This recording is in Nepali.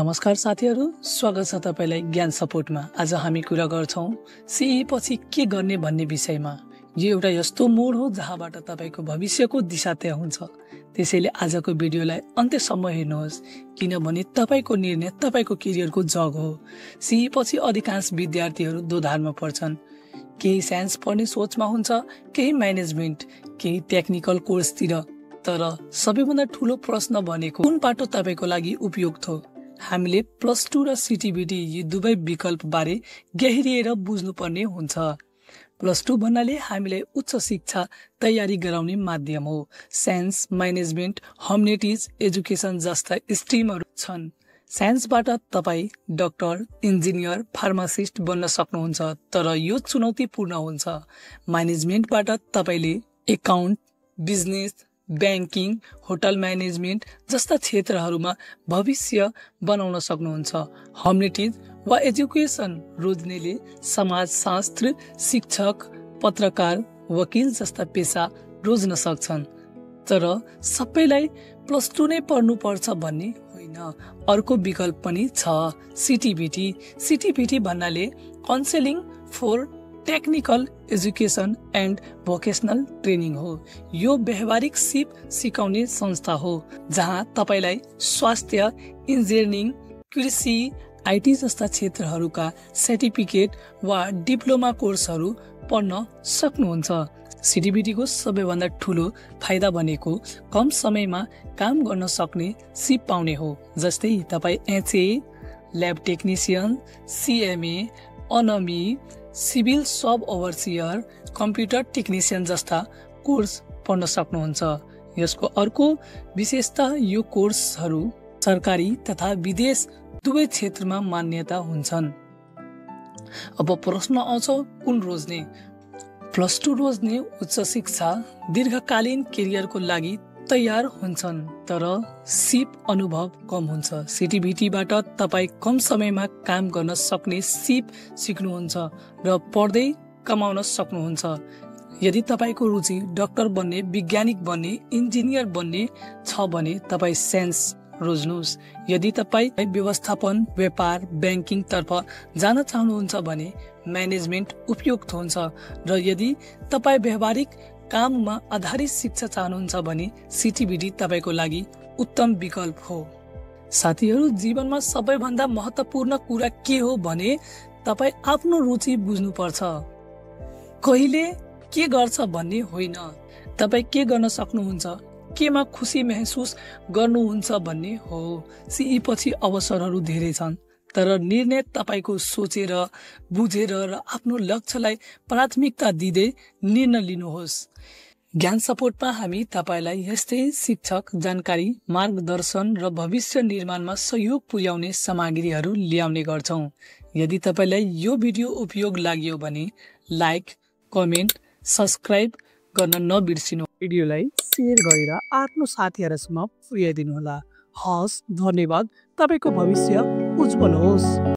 नमस्कार साथीहरू, स्वागत छ तपाईलाई ज्ञान सपोर्टमा। आज हामी कुरा गर्छौं सीई पछि के गर्ने भन्ने विषयमा। यो एउटा यस्तो मोड हो जहाँबाट तपाईको भविष्यको दिशा तय हुन्छ। त्यसैले आजको भिडियोलाई अन्त्यसम्म हेर्नुहोस्, किनभने तपाईको निर्णय तपाईको करियरको जग हो। सीई पछि अधिकांश विद्यार्थीहरू दोधारमा पर्छन्। केही साइन्स पढ्ने सोचमा हुन्छ, केही म्यानेजमेन्ट, केही टेक्निकल कोर्सतिर। तर सबैभन्दा ठूलो प्रश्न भनेको कुन बाटो तपाईको लागि उपयुक्त हो। हामीले +2 र सीटीबीटी यी दुवै विकल्प बारे गहिरिएर बुझ्नुपर्ने हुन्छ। +2 भन्नाले हामीलाई उच्च शिक्षा तयारी गराउने माध्यम हो। साइन्स, म्यानेजमेन्ट, ह्युम्यानिटिज, एजुकेसन जस्ता स्ट्रिमहरू छन्। साइन्सबाट तपाई डाक्टर, इन्जिनियर, फार्मासिस्ट बन्न सक्नुहुन्छ, तर यो चुनौतीपूर्ण हुन्छ। म्यानेजमेन्टबाट तपाईले account, business, banking, hotel management जस्ता क्षेत्रहरूमा भविष्य बनाउन सक्नुहुन्छ। ह्युम्यानिटिज वा एजुकेसन रोज्नेले समाजशास्त्र, शिक्षक, पत्रकार, वकिल जस्ता पेशा रोज्न सक्छन्। तर सबैलाई +2 नै पढ्नुपर्छ भन्ने होइन। अर्को विकल्प पनि छ, सीटीबीटी। सीटीबीटी भन्नाले counselling for technical education and vocational training हो। यो व्यावहारिक सिप सिकाउने संस्था हो, जहाँ तपाईलाई स्वास्थ्य, इन्जिनियरिङ, कृषि, आईटी जस्ता क्षेत्रहरूका सर्टिफिकेट वा डिप्लोमा कोर्सहरू पढ्न सक्नुहुन्छ। सीटीबीटीको सबैभन्दा ठूलो फाइदा भनेको कम समयमा काम गर्न सक्ने सिप पाउने हो। जस्तै तपाई HA, lab technician, CMA, ANM, civil sub overseer, computer technician जस्ता कोर्स पढ्न सक्नुहुन्छ। यसको अर्को विशेषता यो कोर्सहरू सरकारी तथा विदेश दुवै क्षेत्रमा मान्यता हुन्छन्। अब प्रश्न आउँछ, कुन रोज्ने? +2 रोज्ने उच्च शिक्षा दीर्घकालीन करियरको लागि तयार हुन्छन्, तर सिप अनुभव कम हुन्छ। सीटीबीटीबाट तपाई कम समयमा काम गर्न सक्ने सिप सिक्नुहुन्छ र पढ्दै कमाउन सक्नुहुन्छ। यदि तपाईको रुचि डाक्टर बन्ने, वैज्ञानिक बन्ने, इन्जिनियर बन्ने छ भने तपाई साइन्स रोज्नुहोस्। यदि तपाई व्यवस्थापन, व्यापार, ब्याङ्किङ तर्फ जान चाहनुहुन्छ भने म्यानेजमेन्ट उपयुक्त हुन्छ। र यदि तपाई व्यावहारिक काममा आधारित शिक्षा चाहनुहुन्छ भने सीटीबीटी तपाईको लागि उत्तम विकल्प हो। साथीहरू, जीवनमा सबैभन्दा महत्त्वपूर्ण कुरा के हो भने तपाई आफ्नो रुचि बुझ्नुपर्छ। कहिले के गर्छ भन्ने होइन, तपाई के गर्न सक्नुहुन्छ, केमा खुसी महसुस गर्नुहुन्छ भन्ने हो। सीई पछि अवसरहरू धेरै छन्, तर निर्णय तपाईको सोचेर, बुझेर र आफ्नो लक्ष्यलाई प्राथमिकता दिँदै निर्णय लिनुहोस्। ज्ञान सपोर्टमा हामी तपाईलाई यस्तै शिक्षक, जानकारी, मार्गदर्शन र भविष्य निर्माणमा सहयोग पुर्याउने सामग्रीहरू ल्याउने गर्छौं। यदि तपाईलाई यो भिडियो उपयोग लाग्यो भने लाइक, कमेन्ट, सब्स्क्राइब गर्न नबिर्सिनु। भिडियोलाई शेयर गरेर आफ्नो साथीहरूसम्म पुर्याइदिनु होला। हस्, धन्यवाद। तपाईको भविष्य उज्जवल होस्।